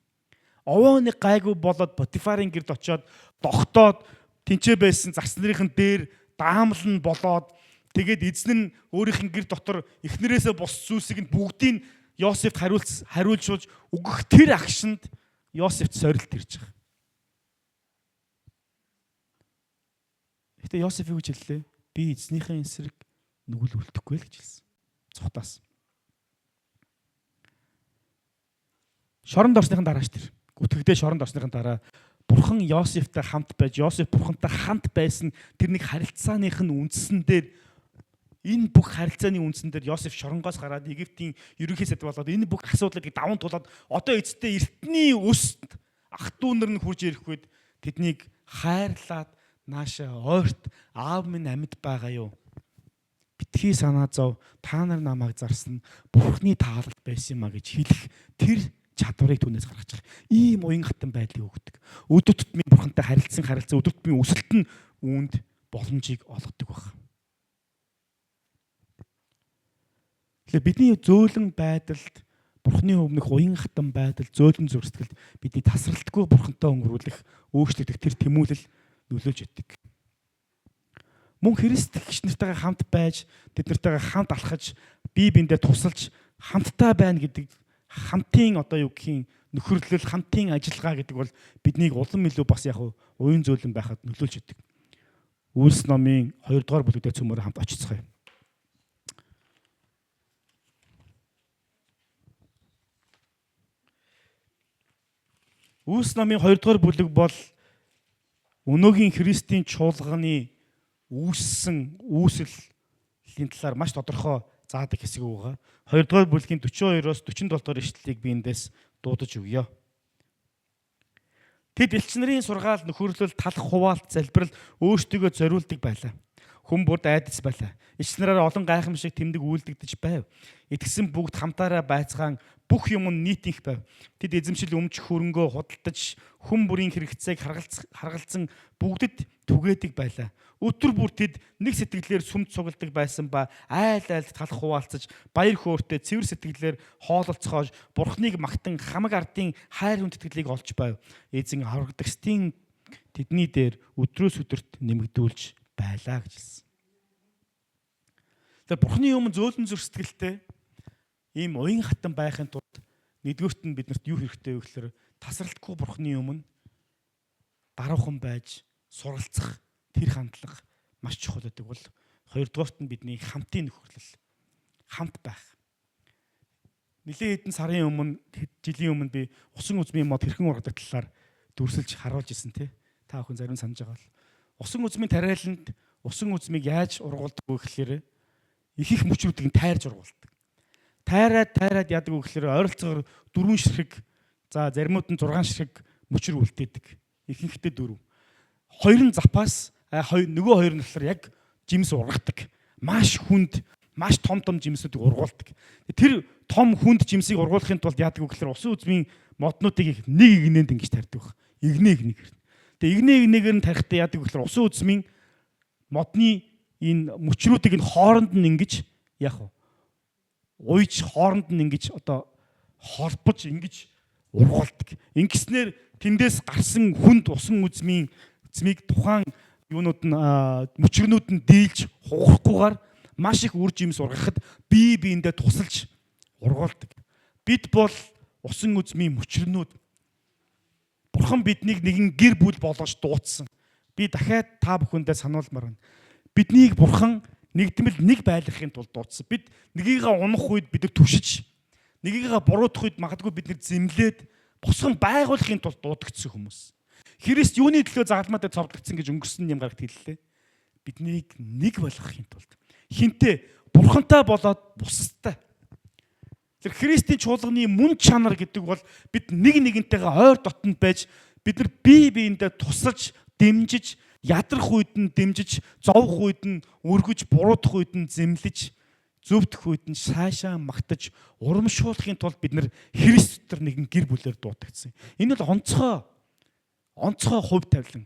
Овоо нэг гайгүй болоод Потифарын гэрд очиод тогтоод тэнцээ байсан зарц нарын дээр даамлан болоод тэгээд эзэн нь өөрийнх нь гэр дотор эхнэрээсээ бус зүйлсийг нь бүгдийг Йосефт хариулжуулж өгөх тэр агшинд Йосефт сорилт ирж байгаа. Гэтэ Йосеф юу гэж хэллээ? Би эзнийхээ эсрэг нүгэл үлдэхгүй л гэж хэлсэн. Цухтаас. Шоронд орсныхан дараа ш тэр. Гүтгэгдээ шоронд орсныхан дараа Бурхан Йосефтэй хамт байж, Йосеф Бурхантай хамт байсан тэр нэг харилцааных нь үндсэн дээр энэ бүх харилцааны үндсэн дээр Йосеф шоронгоос гараад Египтийн ерөнхий сайд болоод энэ бүх асуудлыг даван туулаад одоо эцэстээ эртний өст ах トゥ нар нь хурж ирэх үед тэднийг хайрлаад нааша ойрт аав минь амьд байгаа юу? Битгий санаа зов, та нар намайг зарсан Бурхны таалал байсан юм а гэж хэлэх тэр чадварыг түүнээс гаргаж байгаа. Ийм уян хатан байдлыг өгдөг. Өдөр тутмын бурхантай харилцсан харилцаа өдөр тутмын өсөлт нь үүнд боломжийг олгодог баг. Тэгэхээр бидний зөөлөн байдалд бурхны өмнөх уян хатан байдал, зөөлөн зүрсгэлд бидний тасралтгүй бурхантай өнгөрүүлэх, өөрчлөгдөх тэр тэмүүлэл нөлөөлж өгдөг. Мөн Христ гэгч нартайгаа хамт байж, тэд нартайгаа хамт алхаж, бие биендээ тусалж хамтдаа байна гэдэг хамтын одоо юу гэх юм нөхөрлөл, хамтын ажиллагаа гэдэг бол биднийг улам илүү бас яг уян зөөлөн байхад нөлөөлж өгдөг. Үйлс номын 2 дугаар бүлэгтээ цөмөр хамт очицгаая. Үйлс номын 2 дугаар бүлэг бол өнөөгийн Христийн чуулганы үүссэн үүслийн талаар маш тодорхой заадаг хэсэг байгаа. 2 дугаар бүлгийн 42-оос 47 дугаар ишлэлийг би эндээс дуудаж өгье. Тэд элч нарын сургаал, нөхөрлөл, талах хуваалт, залбирал өөрсдийгөө зориулдаг байлаа. Хүн бүрд айдас байлаа. Элч нараар олон гайхамшиг тэмдэг үйлдэгдэж байв. Итгэсэн бүгд хамтаараа байцгаан бүх юм нь нийтийнх байв. Тэд эзэмшил өмч хөрөнгөө худалдаж хүн бүрийн хэрэгцээг харгалзан бүгдэд түгээдэг байлаа. Өдөр бүр тэд нэг сэтгэлээр сүмд цугладаг байсан ба айл айлд талах хуваалцаж баяр хөөртэй цэвэр сэтгэлээр хоололцоож Бурхныг магтан хамаг ардын хайр хүндэтгэлийг олж байв. Эзэн аврагдагчдын тэдний дээр өдрөөс өдөрт нэмэгдүүлж байлаа гэж хэлсэн. Тэгэхээр Бурхны өмнө зөөлөн зүрх сэтгэлтэй ийм уян хатан байхын тулд нэгдүгüрт нь биднэрт юу хэрэгтэй вэ гэхээр тасралтгүй Бурхны өмнө даруухан байж суралцах тэр хандлага маш чухал байдаг бол хоёрдугаарт нь бидний хамтын нөхөрлөл хамт байх. Нилээн хэдэн сарын өмнө жилийн өмнө би усан үзмийн мод хэрхэн ургадаг талаар дүрсэлж харуулж ирсэн тий. Та бүхэн зарим санаж байгаа бол усан үзмийн тариаланд усан үзмийг яаж ургуулдаг вэ гэхээр их их мөчрүүдийг нь тайрж ургуулдаг. Тайраад яадаг вэ гэхээр ойролцоогоор 4 ширхэг, за заримуд нь 6 ширхэг мөчр үлдээдэг. Ихэнхдээ 4. Хоёр нь запас, нөгөө хоёр нь болохоор яг жимс ургадаг. Маш хүнд, маш том том жимсүүдийг ургуулдаг. Тэр том хүнд жимсийг ургуулахын тулд яадаг вэ гэхээр усан үзмийн моднуудыг нэг игнэнд ингэж тарьдаг баг. Игнэ игнэгээр. Тэгээ игнэ игнэгээр нь тарихтаа яадаг вэ гэхээр усан үзмийн модны энэ мөчрүүдийг нь хооронд нь ингэж яах вэ? Уйж хооронд нь ингэж одоо холбож ингэж ургуулдаг. Ингэснээр тэндээс гарсан хүнд усан үзмийн змийг тухайн юунууд нь мөчрнүүд нь дийлж хугарахгүйгээр маш их үр жимс ургахад бие биендээ тусалж ургуулдаг. Бид бол усан үзмийн мөчрнүүд. Бурхан биднийг нэгэн гэр бүл болгож дуудсан. Би дахиад та бүхэндээ сануулмаар байна. Биднийг Бурхан нэгдмэл нэг байлгахын тулд дуудсан. Бид нэгийгээ унах үед бид нар түшиж, нэгийгээ буруутгах үед магадгүй бид нар зэмлээд босгон байгуулахын тулд дуудагдсан хүмүүс. Христ юуны төлөө загалмаа дээр цовдлогдсон гэж өнгөрсөн юм гарагт хэллээ. Биднийг нэг болгохын тулд. Хинтээ Бурхантай болоод бусадтай. Тэр Христийн чуулганы мөн чанар гэдэг бол бид нэг нэгнтэйгээ ойр дотнд байж Бид нар бие биендээ тусалж, дэмжиж, ядрах үед нь дэмжиж, зовх үед нь өргөж, буруутах үед нь зэмлэж, зөвдөх үед нь сайшаа магтаж, урамшуулахын тулд бид нар Христ дотор нэгэн гэр бүлээр дуудагдсан. Энэ бол онцгой хувь тавилан.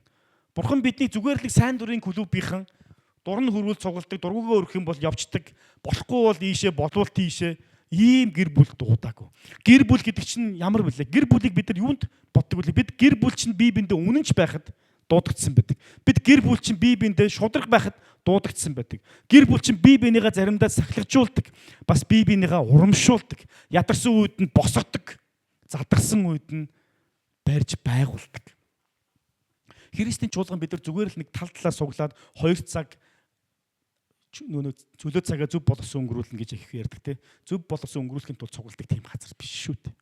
Бурхан бидний зүгээр л сайн дурын клубийнхан дуран хөрвөл цугладаг, дургугаа өрөх юм бол явцдаг, болохгүй бол ийшээ, болвол тийшээ ийм гэр бүл дуудаагүй. Гэр бүл гэдэг чинь ямар бэлээ? Гэр бүлийг бид нар юунд боддог вэ? Бид гэр бүл чинь бие биендээ үнэнч байхад дуудагдсан байдаг. Бид гэр бүл чинь бие биендээ шударга байхад дуудагдсан байдаг. Гэр бүл чинь бие биенийгээ заримдаа сахилгажуулдаг. Бас бие биенийгээ урамшуулдаг. Ядарсан үед нь босгодог. Задарсан үед нь барьж байгуулдаг. Христийн чуулган бид нар зүгээр л нэг тал талаа суглаад 2 цаг нөгөө цөлөө цагаа зөв болгосон өнгөрүүлнэ гэж их ярьдаг те. Зөв болгосон өнгөрүүлэхийн тулд цугладаг тийм газар биш шүү дээ.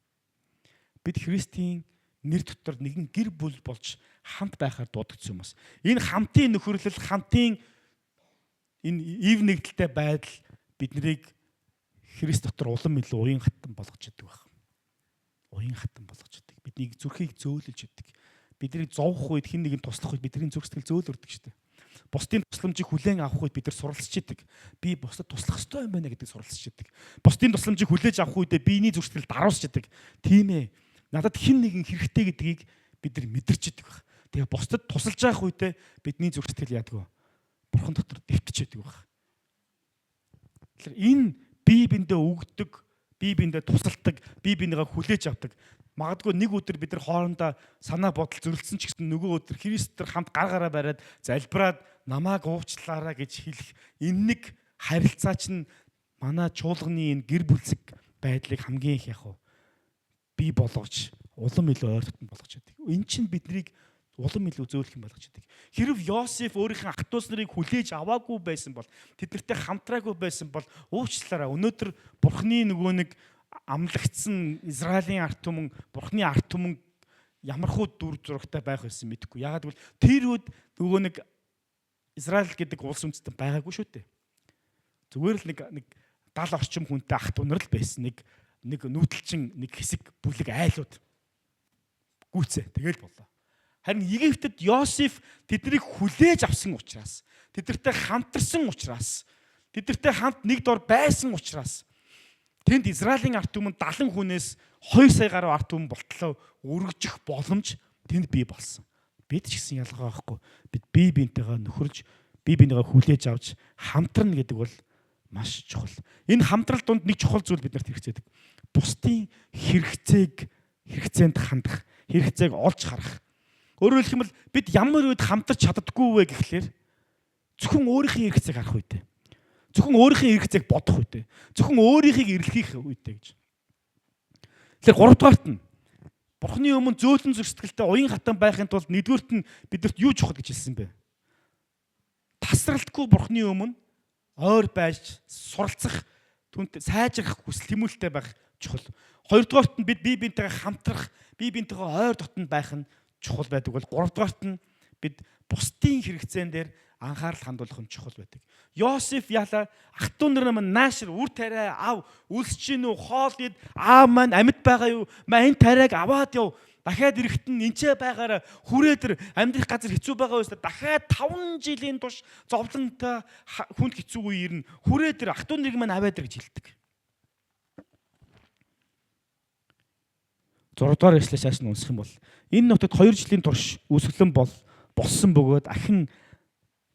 Бид Христийн нэр дотор нэгэн гэр бүл болж хамт байхаар дуудагдсан юм бас. Энэ хамтын нөхөрлөл, хамтын энэ ив нэгдэлтэй байдал биднийг Христ дотор улам илүү уян хатан болгож идэг байх. Уян хатан болгож идэг. Биднийг зүрхийг зөөлөж идэг. Бидний зовх үед, хэн нэгэн туслах үед бидний зүрх сэтгэл зөөлөрдөг шүү дээ. Бусдын тусламжийг хүлээн авах үед бид нар суралцж идэг. Би бусдад туслах ёстой юм байна гэдэг суралцж идэг. Бусдын тусламжийг хүлээж авах үедээ биений зүрх сэтгэл даруусч идэг. Тийм ээ. Надад хэн нэгэн хэрэгтэй гэдгийг бид нар мэдэрч идэг байх. Тэгээ бусдад тусалж явах үедээ бидний зүрх сэтгэл яадаг вэ? Бурхан дотор дэвтэж идэг байх. Тэгэхээр энэ бие биендээ өгдөг, бие биендээ тусалдаг, бие биенийгээ хүлээж авдаг. Магадгүй нэг өдөр бид нар хоорондоо санаа бодол зөрөлдсөн ч гэсэн нөгөө өдөр Христээр хамт гар гараа бариад залбираад намайг уучлаарай гэж хэлэх энэ нэг харилцаа чинь манай чуулганы энэ гэр бүлсэг байдлыг хамгийн их яг бий болгож улам илүү ойр дотн болгож байдаг. Энэ чинь биднийг улам илүү зөөлөх юм болгож байдаг. Хэрв Йосеф өөрийнхөө ах дүүс нарыг хүлээж аваагүй байсан бол, тэднэртэй хамтраагүй байсан бол уучлаарай. Өнөөдөр Бурхны нөгөө нэг амлагдсан Израилийн ард түмэн, Бурхны ард түмэн ямархуу дүр зурагтай байх байсан мэдэхгүй. Яагаад гэвэл тэр үед нөгөө нэг Израиль гэдэг улс үндэстэн байгаагүй шүү дээ. Зүгээр л нэг 70 орчим хүнтэй ах дүү нар л байсан. Нэг нүүдэлчин нэг хэсэг бүлэг айлууд гүйцээ. Тэгэл боллоо. Харин Египтэд Йосеф тэднийг хүлээж авсан учраас, тэднэртэй хамтарсан учраас, тэднэртэй хамт нэг дор байсан учраас тэнд Израилийн ард түмэн 70 хүнээс 2 сая гаруй ард түмэн болтлоо өргөжих боломж тэнд бий болсон. Бид ч гэсэн ялгаа байхгүй. Бид бие биентэйгээ нөхөрлж, бие биенийгээ хүлээж авч хамтрана гэдэг бол маш чухал. Энэ хамтрал дунд нэг чухал зүйл бид нарт хэрэгцээдэг. Бусдын хэрэгцээг хэрэгцээнд хандах, хэрэгцээг олж харах. Өөрөөр хэлэх юм бол бид ямар үед хамтарч чаддаггүй вэ гэхлээр зөвхөн өөрийнхөө хэрэгцээг харах үедээ. Зөвхөн өөрийнхөө хэрэгцээг бодох үедээ. Зөвхөн өөрийнхийг эрэлхийх үедээ гэж. Тэгэхээр 3 дугаарт нь Бурхны өмнө зөөлөн зүрх сэтгэлтэй уян хатан байхын тулд нэгдүгüрт нь бидэрт юу чухал гэж хэлсэн бэ? Тасралтгүй Бурхны өмнө ойр байж суралцах, түнтэй сайжрах хүсэл тэмүүлэлтэй байх чухал. Хоёрдугаарт нь бид бие биентэйгээ хамтрах, бие биентэйгээ ойр дотн байх нь чухал байдаг бол гуравдугаарт нь бид бусдын хэрэгцээн дээр анхаарал хандуулах нь чухал байдаг. Йосеф яалаа ах トゥ нар маань наашир үр тариа ав, үлсэж гин үү, хоол ид, аав маань амьд байгаа юу? Маа энэ тариаг аваад яв. Дахиад ирэхэд нь энчээ байгаараа хүрээ тэр амьдрах газар хэцүү байгаа байснаа дахиад 5 жилийн турш зовлонтой хүнд хэцүү үе ирнэ. Хүрээ тэр ах トゥ нарыг маань аваад ир гэж хэлдэг. 6 дугаар ишлээс цааш нь унсах юм бол энэ нутагт 2 жилийн турш үсгэлэн болсон бөгөөд ахин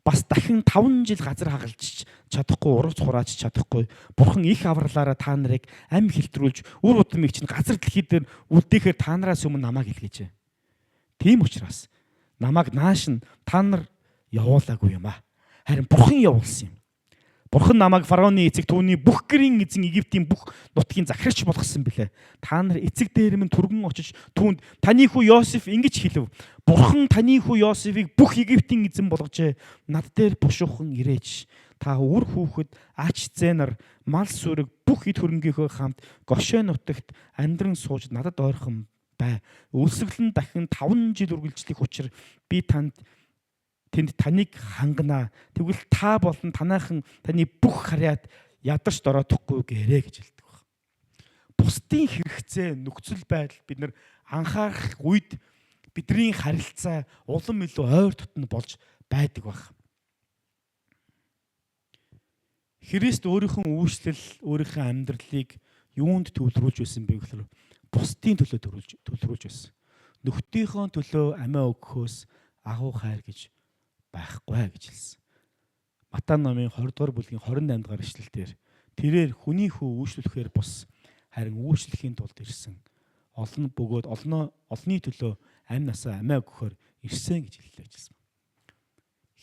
бас дахин 5 жил газар хагалж чадахгүй, ургац хурааж чадахгүй. Бурхан их авралаараа та нарыг ам хилтрүүлж үр удмыг чинь газар дэлхий дээр үлдээхээр та нараас өмнө намайг илгээжээ. Тийм учраас намайг нааш нь та нар явуулаагүй юм аа. Харин Бурхан явуулсан юм. Бурхан намайг фараоны эцэг түүний бүх гэрийн эзэн Египтийн бүх нутгийн захирагч болгосон билээ. Та нар эцэг дээр минь түргэн очиж түүнд таны хүү Йосеф ингэж хэлв. Бурхан таны хүү Йосефийг бүх Египтийн эзэн болгожээ. Над дээр бушуухан ирээч. Та үр хүүхэд, ач зээнэр, мал сүрэг бүх эд хөрөнгийнхөө хамт Гошен нутагт амьдран сууж надад ойрхон бай. Өлсгөлн дахин 5 жил үргэлжлэх учир би танд тэнд таныг хангана. Тэгвэл та болон танаахан таны бүх харьяат ядарч дороодохгүй гэрээ гэж хэлдэг баг. Бусдын хэрэгцээ, нөхцөл байдал бид нар анхаарах үед Бидний харилцаа улам илүү ойр дотно болж байдаг байх. Христ өөрийнхөө үйлчлэл, өөрийнхөө амьдралыг юунд төвлөрүүлж байсан бэ гэхээр бусдын төлөө төвлөрүүлж байсан. Нөхдийнхөө төлөө амиа өгөхөөс агуу хайр гэж байхгүй гэж хэлсэн. Матай номын 20 дугаар бүлгийн 28 дугаар ишлэлдэр тэрээр хүний хүү үйлчлэхээр бус харин үйлчлэхийн тулд ирсэн. Олон бөгөөд олонны төлөө амь насаа амиа өгөхөөр ирсэн гэж хэллээ гэж хэлсэн.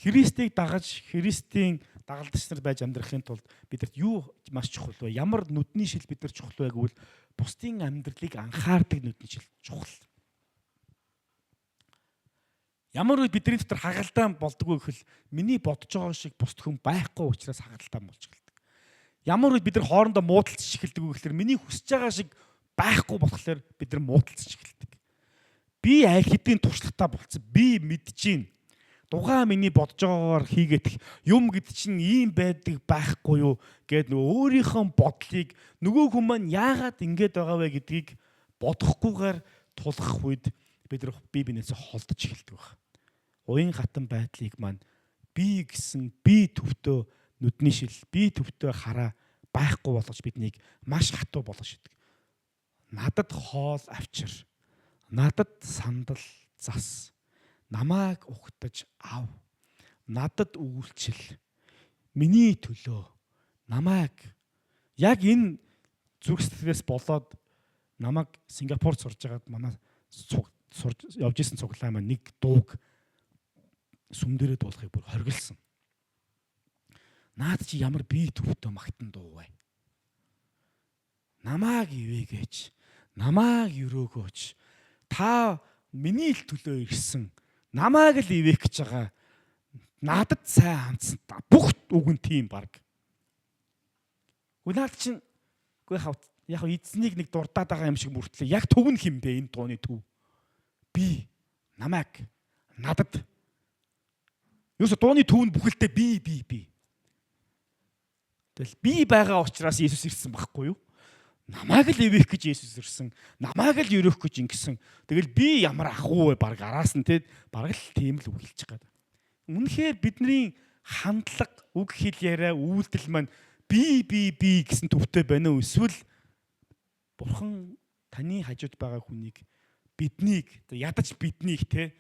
Христийг дагаж Христийн дагалдагч нар байж амьдрахын тулд бидэрт юу маш чухал вэ? Ямар нүдний шил бидэрт чухал вэ гэвэл бусдын амьдралыг анхаардаг нүдний шил чухал. Ямар үед бидний дотор хагалдаан болдгоо гэхэл миний бодож байгаа шиг бусд хүн байхгүй учраас хагалдаан болж эхэлдэг. Ямар үед бид нар хоорондоо муудалцж эхэлдэг вэ гэхэлэр миний хүсэж байгаа шиг байхгүй болохоор бид нар муудалцж эхэлдэг. Би аль хэдийн туршлагатай болцсон. Би мэдэж гин. Дугаа миний бодож байгаагаар хийгээд юм гэд чинь ийм байдаг байхгүй юу гэд нөгөө өөрийнхөө бодлыг нөгөө хүн маань яагаад ингэж байгаа вэ гэдгийг бодохгүйгээр тулах үед бид нар бие биенээсээ холдож эхэлдэг баг. Уян хатан байдлыг маань би гэсэн би төвтөө нүдний шил, би төвтөө хараа байхгүй болгож биднийг маш хатуу болгож шидэг. Надад хоол авчир. Надад сандал зас. Намайг ухтаж ав. Надад үйлчил. Миний төлөө намайг яг энэ зүрх сэтгэлээс болоод намайг Сингапурт сурж байгаад манай сурж явж исэн цуглаа маань нэг дууг сүм дээрээ дуулахыг бүр хоригдсон. Наад чи ямар бие төвтөө магтан дуу вэ? Намааг ивэгээч. Намааг өрөөгөөч. Та миний л төлөө ирсэн. Намааг л ивээх гэж байгаа. Надад сайн хандсан. Бүх үг нь тийм баг. Үгүй наад чинь үгүй яг эзнийг нэг дурдаад байгаа юм шиг мөртлөө яг төв нь хин бэ энэ дууны төв? Би намайг надад. Юусе дууны төв нь бүхэлдээ би би би. Тэгэл би байгаа учраас Иесус ирсэн байхгүй юу? Намайг л ивэх гэж Иесус ирсэн. Намайг л өрөөх гэж ингэсэн. Тэгэл би ямар ах уу вэ баг араас нь те баг л тийм л үг хэлчих гээд. Үнэхээр бидний хандлага, үг хэл яриа, үйлдэл маань би би би гэсэн төвтэй байна уу? Эсвэл Бурхан таны хажууд байгаа хүнийг биднийг ядаж биднийг те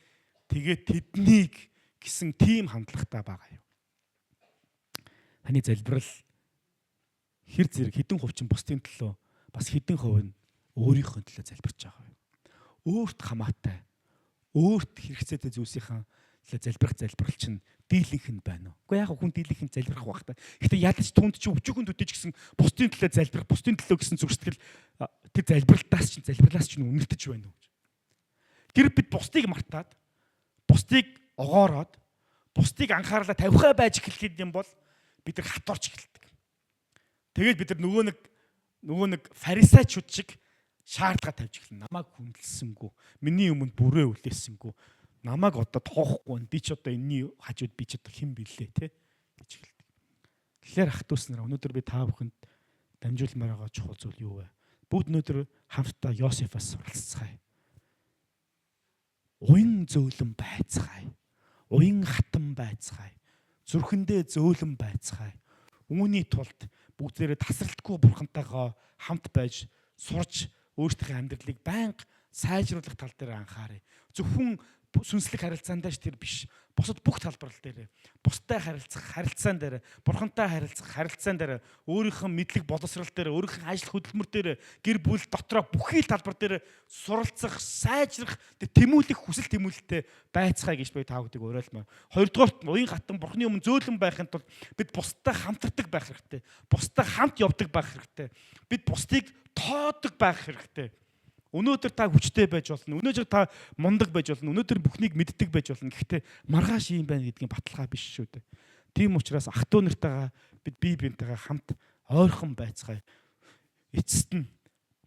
тэгээд тэднийг гэсэн тийм хандлагатай байгаа юу? Таны залбирал хэр зэрэг хэдэн хувь чинь бусдын төлөө бас хэдэн хувь нь өөрийнхөө төлөө залбирч байгаа юм. Өөрт хамаатай, өөрт хэрэгцээтэй зүйлсийнхаа төлөө залбирах залбирал чинь дийлэнх нь байна уу? Гэхдээ яг хүн дийлэнх нь залбирах байх та. Гэхдээ ядаж түнд чинь өчүүхэн төдий ч гэсэн бусдын төлөө залбирах, бусдын төлөө гэсэн зүрх сэтгэл тэр залбиралтаас чинь залбирлаас чинь үнэртэж байна уу? Тэр бид бусдыг мартаад, бусдыг огоороод, бусдыг анхаарлаа тавихаа байж эхлэх юм бол бид нар хатуурч эхэлдэг. Тэгээд бид нар нөгөө нэг фарисеучуд шиг шаардлага тавьж эхэлнэ. Намайг хүндэлсэнгүй. Миний өмнө бүрээ үлээсэнгүй. Намайг одоо тоохгүй. Би ч одоо энэний хажууд би ч одоо хэн бэлээ те гэж эхэлдэг. Тэгэхээр ах дүүс нар өнөөдөр би та бүхэнд дамжуулмаар байгаа чухал зүйл юу вэ? Бүгд өнөөдөр хамтдаа Йосефаас суралцгаая. Уян зөөлөн байцгаая. Уян хатан байцгаая. Зүрхэндээ зөөлөн байцгаая. Үүний тулд бүгдээрээ тасралтгүй бурхантайгаа хамт байж сурч өөрсдийнхээ амьдралыг байнга сайжруулах тал дээр анхаарай. Зөвхөн сүнслэг харилцаанд ч тэр биш. Бусад бүх талбарл дээр бусдтай харилцах харилцаан дээр, бурхантай харилцах харилцаан дээр, өөрийнхөө мэдлэг боловсрол дээр, өөрийнхөө ажил хөдөлмөр дээр, гэр бүл дотроо бүхий л талбар дээр суралцах, сайжрах, тэмүүлэх хүсэл тэмүүлэлтэй байцгаая гэж би та бүдийг уриалмаар. Хоёрдугаарт уян хатан бурхны өмнө зөөлөн байхын тулд бид бусдтай хамтардаг байх хэрэгтэй. Бусдтай хамт явдаг байх хэрэгтэй. Бид бусдыг тоодог байх хэрэгтэй. Өнөөдөр та хүчтэй байж болно. Өнөөдөр та мундаг байж болно. Өнөөдөр бүхнийг мэддэг байж болно. Гэхдээ маргааш юм байна гэдгийн баталгаа биш шүү дээ. Тийм учраас ах トゥ нартайгаа бид бие биентэйгээ хамт ойрхон байцгаая. Эцэст нь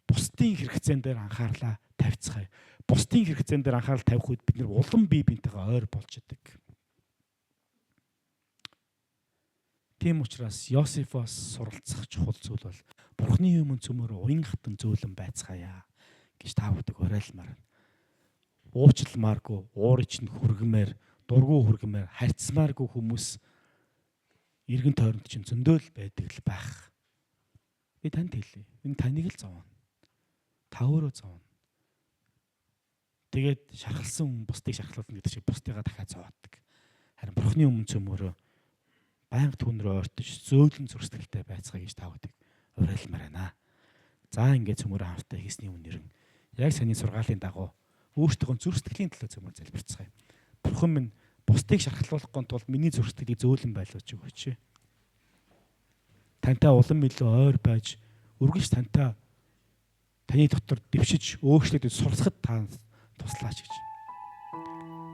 бусдын хэрэгцээн дээр анхаарлаа тавьцгаая. Бусдын хэрэгцээн дээр анхаарал тавих үед бид нар улам бие биентэйгээ ойр болж идэг. Тийм учраас Йосефоос суралцах чухал зүйл бол Бурхны өмнө цөмөр уян хатан зөөлөн байцгаая гэж та бүдэг уриалмаар. Уучламааргүй, уур чинь хүргэмээр, дургу хүргэмээр, харьцмааргүй хүмүүс эргэн тойронд чинь зөндөөл байдаг л байх. Би танд хэлье. Энэ таныг л зовно. Та өөрөө зовно. Тэгээд шархалсан хүн бусдыг шархлуулна гэдэг шиг бусдыгаа дахиад зовоодаг. Харин Бурхны өмнө цөмөрөө байнга түүн рүү ойртож зөөлөн зүрхсэтгэлтэй байцгаая гэж та бүдийг уриалмаар байна. За ингээд цөмөрөө хамтдаа хийсний өмнө нэрэн яг саний сургаалын дагуу өөртөөхөө зүрх сэтгэлийн төлөө цөмөр залбирцгаая. Бурхан минь бусдыг шархлуулахгүй тулд миний зүрх сэтгэлийг зөөлөн байлгаж өгөөч. Тантай улам илүү ойр байж үргэлж тантай таны дотор дэвшиж өөрчлөгдөж суралцахад та туслаач гэж.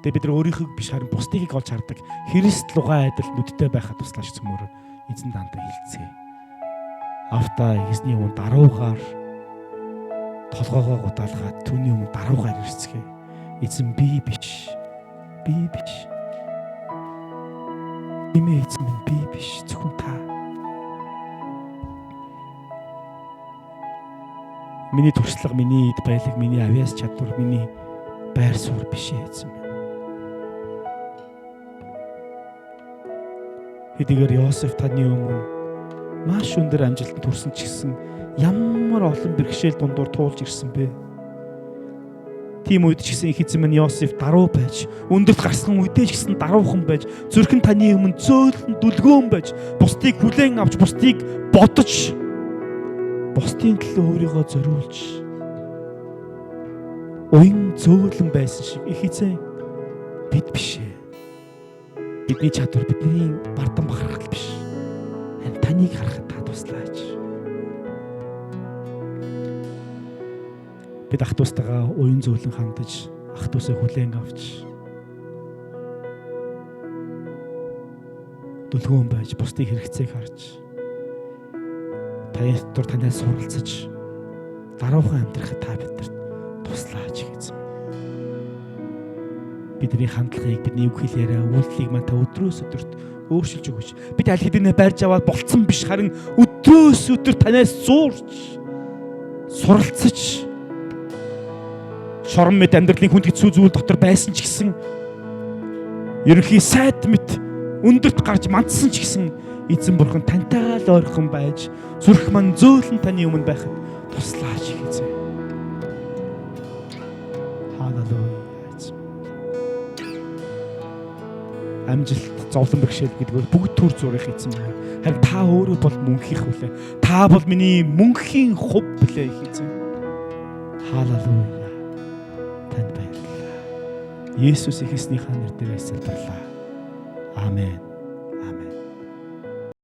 Тэгээ бид нар өөрийнхөө биш харин бусдыг олж хардаг Христ лугаа адил нүдтэй байхад туслаач цөмөр эзэн дандаа хэлцгээе. Авта эзний өмнө даруугаар толгоогоо гутаалгаад түүний өмнө даруугаар ирцгээе. Эзэн би биш. Би биш. Имээ эзэн минь би биш зөвхөн та. Миний туршлага, миний эд баялаг, миний авьяас чадвар, миний байр суурь биш эзэн минь. Хэдийгээр Йосеф таны өмнө маш өндөр амжилтанд хүрсэн ч гэсэн ямар олон бэрхшээл дундуур туулж ирсэн бэ? Тийм үед ч гэсэн их эзэн минь Йосеф даруй байж, өндөрт гарсан үедээ ч гэсэн даруухан байж, зүрхэн таны өмнө зөөлөн дүлгөөн байж, бусдыг хүлээн авч, бусдыг бодож, бусдын төлөө өөрийгөө зориулж уян зөөлөн байсан шиг их эзэн бид биш ээ. Бидний чадвар, бидний бардам бахархал биш. Харин таныг харахад та туслаач. Бид ах дүүстайгаа уян зөөлөн хандаж, ах дүүсээ хүлээн авч дүлгөөн байж, бусдын хэрэгцээг харж, таны дотор танаас суралцаж даруухан амьдрахад та бидэрт туслаач гэсэн. Бидний хандлагыг, бидний үг хэл яриа, үйлдэлийг маань та өдрөөс өдөрт өөрчилж өгөөч. Бид аль хэдийнэ барьж аваад болцсон биш, харин өдрөөс өдөр танаас зуурч, суралцаж, шорон мэт амьдралын хүнд хэцүү зүйл дотор байсан ч гэсэн ерөнхий сайд мэт өндөрт гарч мандсан ч гэсэн эзэн бурхан тантайгаа л ойрхон байж зүрх маань зөөлөн таны өмнө байхад туслаач гэзээ. Халелуя. Амжилт, зовлон бэрхшээл гэдэг бол бүгд төр зурих эзэн маань. Харин та өөрөө бол мөнхийнх үлээ. Та бол миний мөнхийн хувь билээ их эзэн. Халелуя. Танд баярлалаа. Есүс их эзнийхээ нэрээр залбирлаа. Амен.